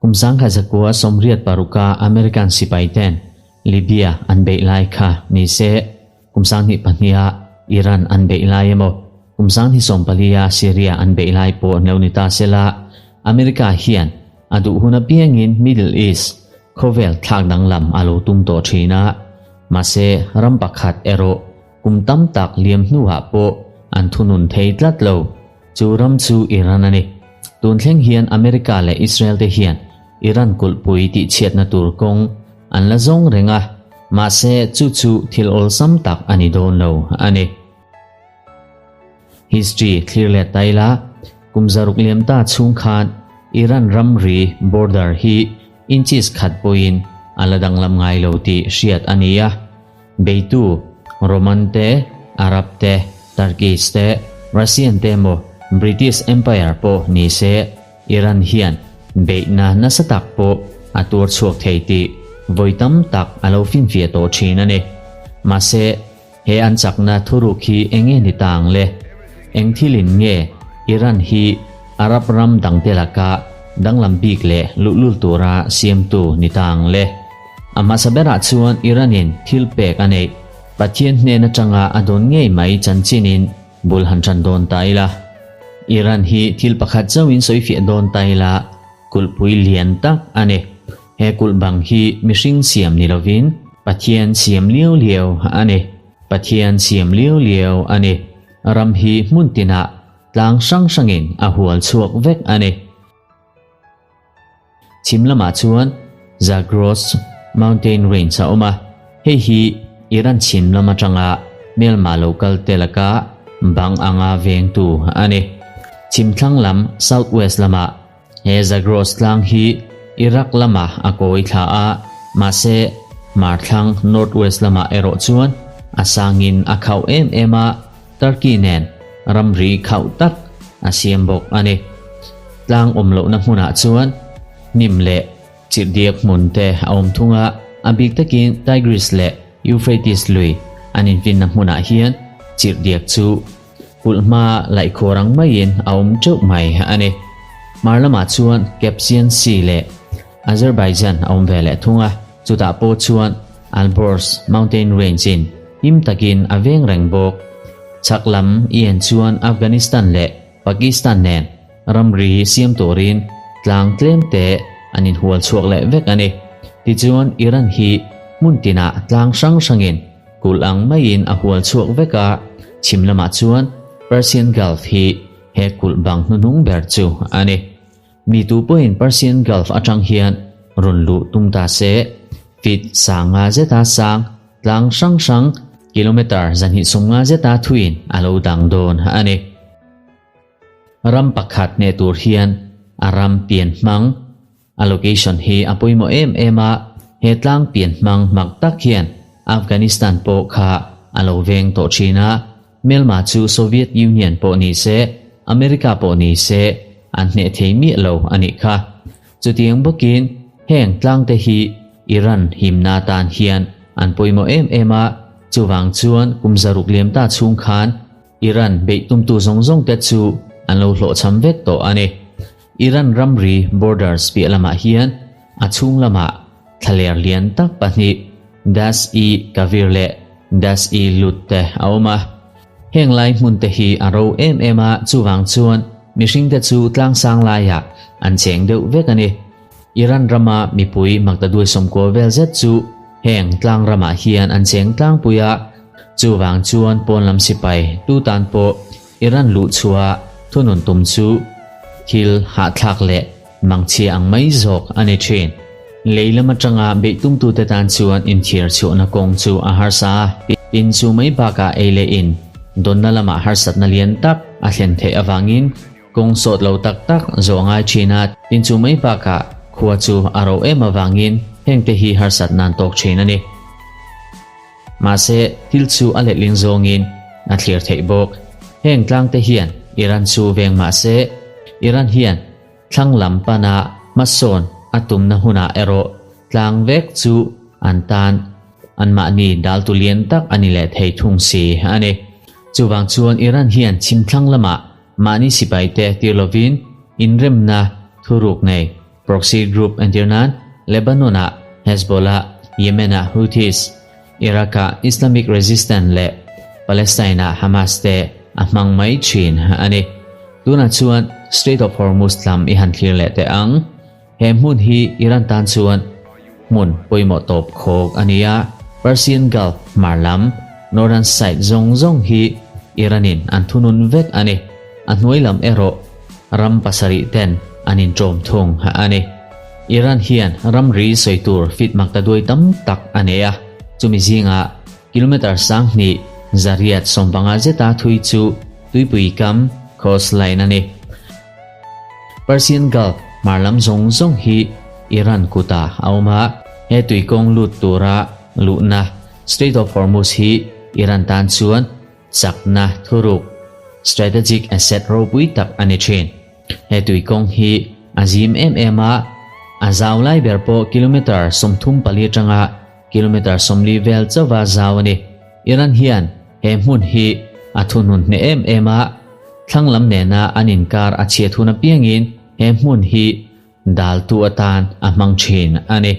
Kum 1986 American sipai ten Libya an beih lai kha ni se, kum 2002 Iran an beih lai emaw, kum 2014 Syria an beih lai pawh lo ni ta sela, America hian a duh hun apiangin Middle East khawvel thlak danglam a lo tum tawh thin a, mahse ram pakhat erawh kum tam tak liam hnuah pawh an thunun thei tlat lo. Chu ram chu Iran a ni. Tun thleng hian America leh Israel te hian Iran kulhpui tihchhiatna tur kawng an la zawng reng a, mahse chu chu thil awlsam tak a ni dawn lo a ni. History thlir let ta ila, kum zaruk liam ta chhung khan Iran ramri border hi inches khat pawhin a la danglam ngai lo tih hriat a ni a. Beitu Roman te, Arab te, Turkish te, Russian te emaw British Empire pawh ni se Iran hian beihna nasa tak pawh a tuar chhuak thei tih vawi tam tak a lo finfiah tawh thin a ni. Mahse, He an chakna thuruk hi eng nge ni ta ang le? Eng thilin nge Iran hi Arab ram dangte laka danglam bik leh luhlul tura siamtu ni ta ang le? A hmasa berah chuan Iran-in thil pek a neih Pathian hnen atanga a dawn ngei mai chanchinin bul han tan dawn ta ila. Iran hi thil pakhat chauhin sawifiah dawn ta ila kulhpui lian tak a ni. He kulh bang hi mihring siam ni lovin Pathian siam liau liau a ni. Pathian siam liau liau a ni. Ram hi hmun tinah tlang hrang hrangin a hual chhuak vek a ni. Chhim lamah chuan Zagros Mountain Range a awm a, hei hi Iran chhim lam atanga hmelma lo kal te laka bang anga vengtu a ni. Chhim thlang lam, South West, lamah He Zagros tlang hi Iraq lamah a kawi thla a, mahse hmar thlang North West lamah erawh chuan a sangin a khauh em em a, Turkey nen ramri khauh tak a siam bawk a ni. Tlang awm lohna hmunah chuan hnim leh chirhdiak hmun te a awm thung a, a bik takin Tigris leh Euphrates lui an infinna hmunah hian chirhdiak chu Kulh hma laihkhawr ang maiin a awm teuh mai a ni. Hmar lamah chuan Caspian Sea leh Azerbaijan a awm ve leh thung a, chutah pawh chuan Alborz Mountain Range in him takin a veng reng bawk. Chhak lam i en chuan Afghanistan leh Pakistan nen ramri siam turin tlang tlem te an inhual chhuak leh vek a ni. Tichuan Iran hi hmun tinah tlang hrang hrangin Kulh ang maiin a hual chhuak vek a, chhim lamah chuan Persian Gulf hi he kulh bang hnuhnung ber chu a ni. Mi tu pawhin Persian Gulf atang hian rawn luh tum ta se, feet sanga zeta sang tlang hrang hrang kilometre 250 zeta thuin a lo dang dawn a ni. Ram pakhat hneh tur hian a ram pian hmang A location hi a pawimawh em em a, he tlang pian hmang mak tak hian Afghanistan pawh kha a lo veng tawh thin a, Melma chu Soviet Union pawh ni se, America pawh ni se an hneh thei miah lo a nih kha. Chutiang bawkin heng tlangte hi Iran himna tan hian an pawimawh em em a, chuvang chuan kum zaruk liam ta chhung khan Iran beih tumtu zawng zawng te chu an lo hlawhchham vek tawh a ni. Iran ramri borders piah lamah hian a chhung lamah thlaler lian tak pahnih Das-e Kavir leh Das-e Lut te a awm a. Heng lai hmun te hi a ro em em a, chuvang chuan mihring te chu tlangsang laiah an cheng deuh vek a ni. Iran rama mipui maktaduai sawmkua vel zet chu heng tlang ramah hian an cheng tlangpui a, chuvang chuan pawn lam sipai tu tan pawh Iran luh chhuah thunun tum chu thil hahthlak leh mangchhia ang mai zawk a ni thin. Lei lam atanga beih tumtute tan chuan inthiar chhuahna kawng chu a harsa a, tin chu mai bakah ei leh in dawnna lamah harsatna lian tak a thlen theih avangin kawng sawt lo tak tak zawh a ngai thin a, tin chu mai bakah khua chu a ro em avangin hengte hi harsatna an tawk thin a ni. Mahse, thil chu a letling zawngin a thlir theih bawk. Heng tlangte hian Iran chu veng mah se, Iran hian thlang lam pana hmasawn a tumna hunah erawh tlang vek chu an tan anmahni daltu lian tak a ni leh thei thung si a ni. Chuvang chuan Iran hian chhim thlang lamah mahni sipaite tir lovin inremna thuruk nei proxy group entir nan Lebanon-ah Hezbollah, Yemen-ah Houthis, Iraq-ah Islamic Resistance leh Palestine-ah Hamas te a hmang mai thin a ni. Tunah chuan Strait of Hormuz lam i han thlir leh teh ang. He hmun hi Iran tan chuan hmun pawimawh tawp khawk a ni a, Persian Gulf hmar lam, northern side, zawng zawng hi Iran-in an thunun vek a ni. A hnuai lam erawh ram pasarih ten an inṭawm thung a ni. Iran hian ramri sawi tur fit mak ta duai tam tak a nei a, chumi zingah kilometre 2000 850 zeta thui chu tuipui kam, coastline, a ni. Persian Gulf hmar lam zawng zawng hi Iran kutah a awm a, he tuikawng lut tura luhna Strait of Hormuz hi Iran tan chuan chakna thuruk, strategic asset, ropui tak a ni thin. He tuikawng hi a zim em em a, a zau lai ber pawh kilometre 34 atanga kilometre 40 vel chauha zau a ni. Iran hian He hmun hi a thunun hneh em em a, thlang lam nena an inkar a chhiat hun apiangin he hmun hi daltu atan a hmang thin a ni.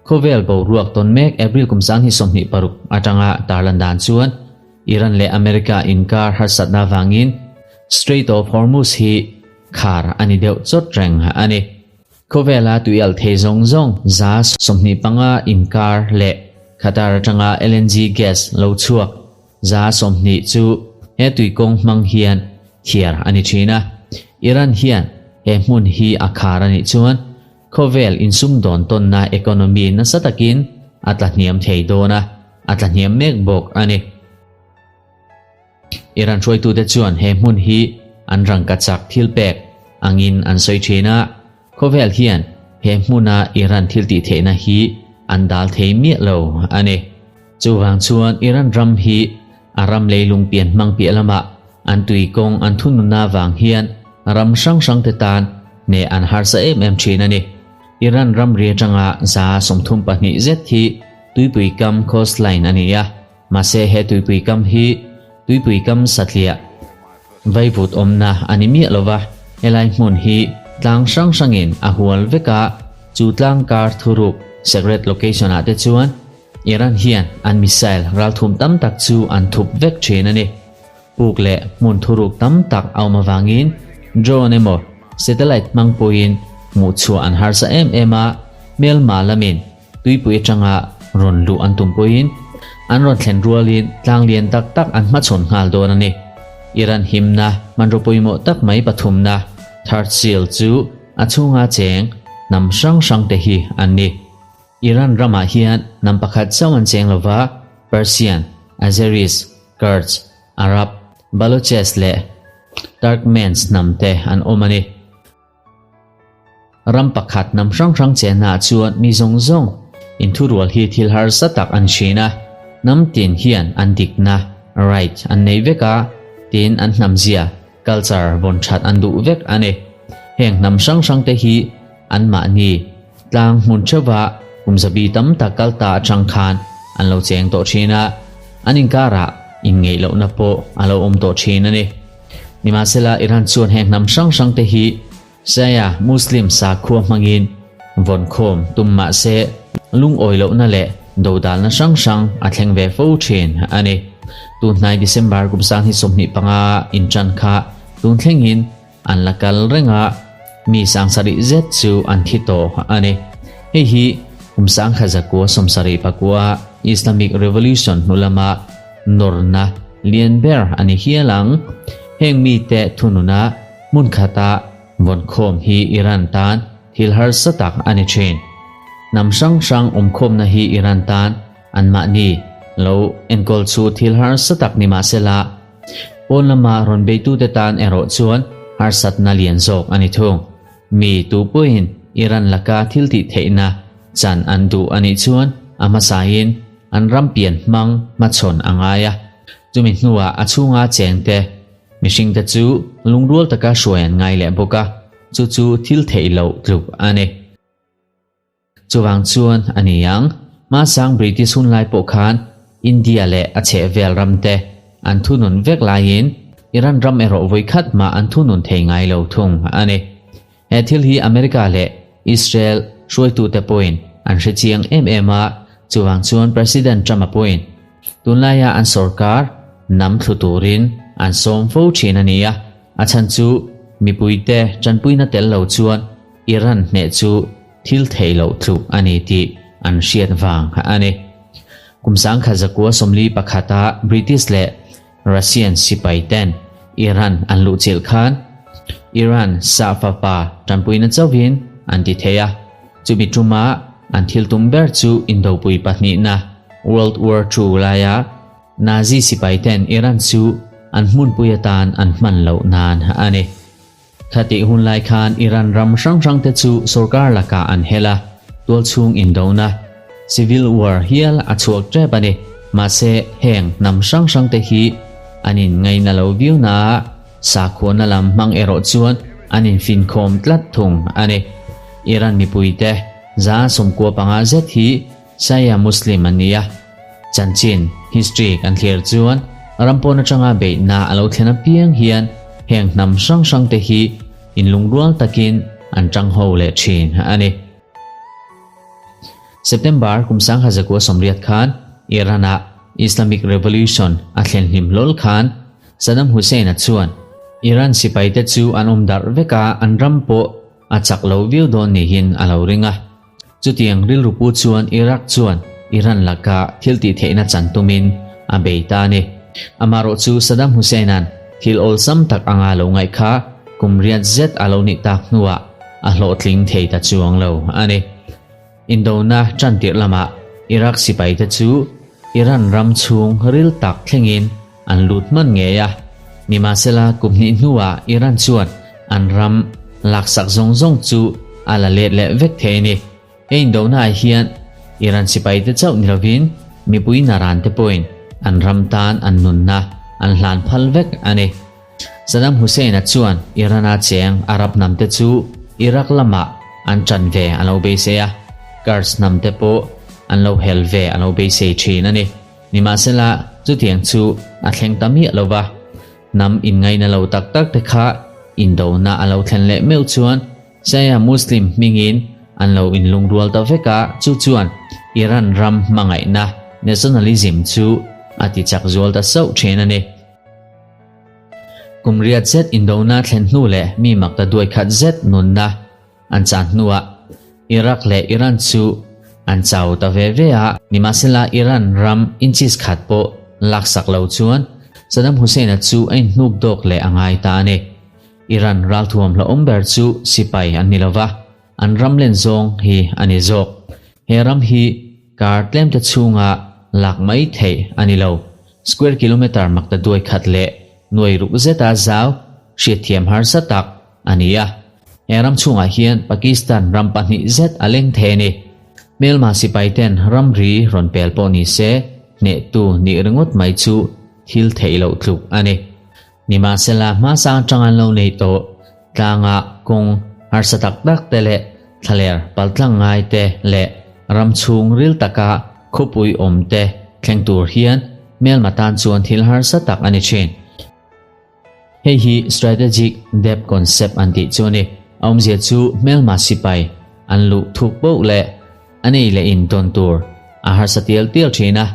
Khawvel boruak tawn mek April kum 2026 atanga tarlan dan chuan Iran leh America inkar harsatna vangin Strait of Hormuz hi khar a ni deuh chawt reng a ni. Khawvela tui alh thei zawng zawng 25% inkar leh Qatar atanga LNG gas lo chhuak 20% chu he tuikawng hmang hian thiar a ni thin a. Iran hian he hmun hi a khar a nih chuan khawvel insumdawn tawnna economy nasa takin a tlahniam thei dawn a, a tlahniam mek bawk a ni. Iran hruaitute chuan he hmun hi an rangkachak thil pek angin an sawi thin a, khawvel hian he hmuna Iran thil tih theihna hi an dal thei miah lo a ni. Chuvang chuan Iran ram hi a ram leilung pian hmang piah lamah an tui kawng an thununna vang hian ram hrang hrangte tan hneh an harsa em em thin a ni. Iran ramri atanga 32% zet hi tuipui kam coastline a ni a. Mahse he tuipui kam hi tuipui kam satliah vaivut awmna a ni miah lova, helai hmun hi tlang hrang hrangin a hual vek a, chu tlang kar thuruk secret location ah te chuan Iran hian an missile ralthum tam tak chu an thup vek thin a ni. Puk leh hmun thuruk tam tak a awm avangin drone emaw satellite hmang pawhin hmuhchhuah an harsa em em a, hmelma lamin Tuipui atanga rawn luh an tum pawhin an rawn thlen rualin tlang lian tak tak an hmachhawn nghal dawn a ni. Iran himna hmanraw pawimawh tak mai pathumna, third seal, chu a chhunga cheng hnam hrang hrangte hi an ni. Iran ramah hian hnam pakhat chauh an cheng lova, Persian, Azeris, Kurds, Arab, Baloches leh Turkmens hnamte an awm a ni. Ram pakhat hnam hrang hrang chennaah chuan mi zawng zawng inthurual hi thil harsa tak an hrin a, hnam tin hian an dikna, right, an nei vek a, tin an hnamzia, culture, vawn that an duh vek a ni. Heng hnam hrang hrangte hi anmahni tlang hmun theuha kum zabi tam tak kal ta atang khan an lo cheng tawh thin a, an inkarah inngeih lohna pawh a lo awm tawh thin a ni. Nimahsela, Iran chuan heng hnam hrang hrangte hi Shia Muslim sakhua hmangin vawnkhawm tum mah se lungawi lohna leh dodalna hrang hrang a thleng ve fo thin a ni. Tun hnai December kum 2025 intan kha tun thlengin an la kal reng a, mi 7000 zet chu an thi tawh a ni. Hei hi kum 1979 Islamic Revolution hnu lama nawrna lian ber a ni hial ang. Heng mite thununa hmun khata vawnkhawm hi Iran tan thil harsa tak a ni thin. Hnam hrang hrang awmkhawmna hi Iran tan anmahni lo enkawl chu thil harsa tak ni mah sela, pawn lama rawn beitute tan erawh chuan harsatna lian zawk a ni thung. Mi tu pawhin Iran laka thil tih theihna chan an duh a nih chuan a hmasain an ram pian hmang hmachhawn a ngai a. Chumi hnuah a chhunga chengte mihringte chu lungrual taka hruai an ngai leh bawk a, chu chu thil theih loh tluk a ni. Chuvang chuan a ni ang, hmasang British hun lai pawh khan India leh a chhehvel ramte an thunun vek laiin Iran ram erawh vawikhat mah an thunun thei ngai lo thung a ni. He thil hi America leh Israel hruaitute pawhin an hre chiang em em a, chuvang chuan President Trump-a pawhin tunlaia an sorkar nam thlu turin an sawm fo thin a ni a, a chhan chu mipuite tanpuina tel lo chuan Iran hneh chu thil theih loh tluk a ni tih an hriat vang a ni. Kum 1941-a British leh Russian sipai ten Iran an luhchilh khan Iran sah fapa tanpuina chauhin an ti thei a, chumi tuma an thil tum ber chu Indopui pahnihna, World War Two, laia Nazi sipai ten Iran chu an hmunpui atan an hman loh nan a ni. Khatih hun lai khan Iran ram hrang hrang te chu sorkar lakah an hel a, tualchhung indona, civil war, hial a chhuak tep a ni. Mahse, heng hnam hrang hrang te hi an in ngaina lo viau na a, sakhuana lam hmang erawh chuan an infinkhawm tlat thung a ni. Iran mipuite 95 zet hi Shia Muslim an ni a, chanchin, history, kan thlir chuan ram pawn atanga beihna a lo thlen apiang hian heng hnam hrang hrang te hi inlungrual takin an tang ho leh thin a ni. September 1980 khan Iran-ah Islamic Revolution a thlen hlim hlawl khan Saddam Hussein-a chuan Iran sipaite chu an awm darh vek a, an ram pawh a chak lo viau dawn niin a lo ring a. Chutiang rilru pu chuan Iraq chuan Iran laka thil tih theihna chan tumin a bei ta a ni. Amaherawh chu Saddam Hussein-a'n thil awlsam tak anga lo ngaih kha kum riat zet a lo nih tak hnuah a hlawhtling thei ta chuang lo a ni. Indona tan tirh lamah Iraq sipaite chu Iran ram chhung ril tak thlengin an lut hman ngei a. Nimahsela kum hnih hnuah Iran chuan an ram laksak zawng zawng chu a la let leh vek thei a ni. He indonaah hian Iran sipaite chauh ni lovin mipui narante pawhin an ram tan an nunna an hlan phal vek a ni. Saddam Hussein-a chuan Iran-a cheng Arab hnamte chu Iraq lamah an ṭan ve a lo beisei a, Kurds hnamte pawh an lo hel ve a lo beisei ṭhin a ni. Nimahsela, chutiang chu a thleng ta miah lo va, hnam inngaina lo tak tak te kha indona a lo thlen leh meuh chuan Shia Muslim hmingin an lo inlungrual ta vek a, chu chuan Iran ram hmangaihna, nationalism, chu a ti chak zual ta sauh thin a ni. Kum riat zet indona thlen hnu leh mi mak ta duai khat zet nunna An chan hnuah Iraq leh Iran chu an chau ta ve ve a, nimahsela Iran ram inches khat pawh laksak lo chuan Saddam Hussein-a chu a inhnuk dawk leh a ngai ta a ni. Iran ralthuam hlauhawm ber chu sipai an ni lova, an ram len zawng hi a ni zawk. He ram hi kar tlemte chhunga lak mai theih a ni lo. Square kilometre makta duai khat leh nuai ruk zeta zau hriatthiam harsa tak a ni a. He ram chhungah hian Pakistan ram pahnih zet a leng thei a ni. Hmelma sipai ten ramri rawn pel pawh ni se, hnehtu nih ringawt mai chu thil theih loh tluk a ni. Nimahsela hmasang atang an lo nei tawh tlangah kawng harsa tak tak te leh thlaler paltlang ngai te leh ram chhung ril taka khawpui awm te thleng tur hian hmelma tan chuan thil harsa tak a ni thin. Hei hi strategic depth concept an tih chu a ni. A awmzia chu hmelma sipai an luh thuk poh leh a nei leh in tawn tur a harsa tial tial thin a.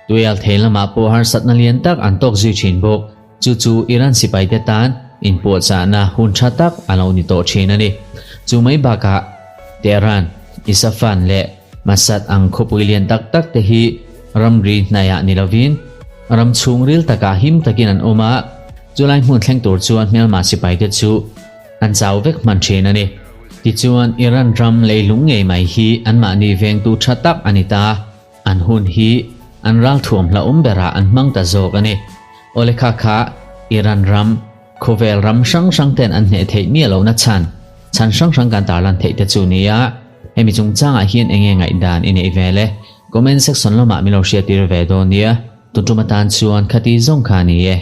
Tuial thei lamah pawh harsatna lian tak an tawk zui thin bawk. Chu chu Iran sipaite tan inpuahchahna hun tha tak a lo ni tawh thin a ni. Chu mai bakah Tehran, Isafan leh Mashhad ang khawpui lian tak tak te hi ramri hnaiah ni lovin ram chhungril takah him takin an awm a, chulai hmun thleng tur chuan hmelma sipaite chu an chau vek hman thin a ni. Tichuan, Iran ram leilung ngei mai hi anmahni vengtu tha tak a ni ta, an hun hi an ralthuam hlauhawm berah an hmang ta zawk a ni. Awle kha kha Iran ram Khawvel ram hrang hrang ten an hneh theih miah lohna chhan chhan hrang hrang kan tarlan theih te chu nia. Hemi chungchangah hian enge ngaihdan i neih vel e? Comment section lamah min lo hriattir ve dawn nia. Tuntum atan chuan khati zawng kha a ni e.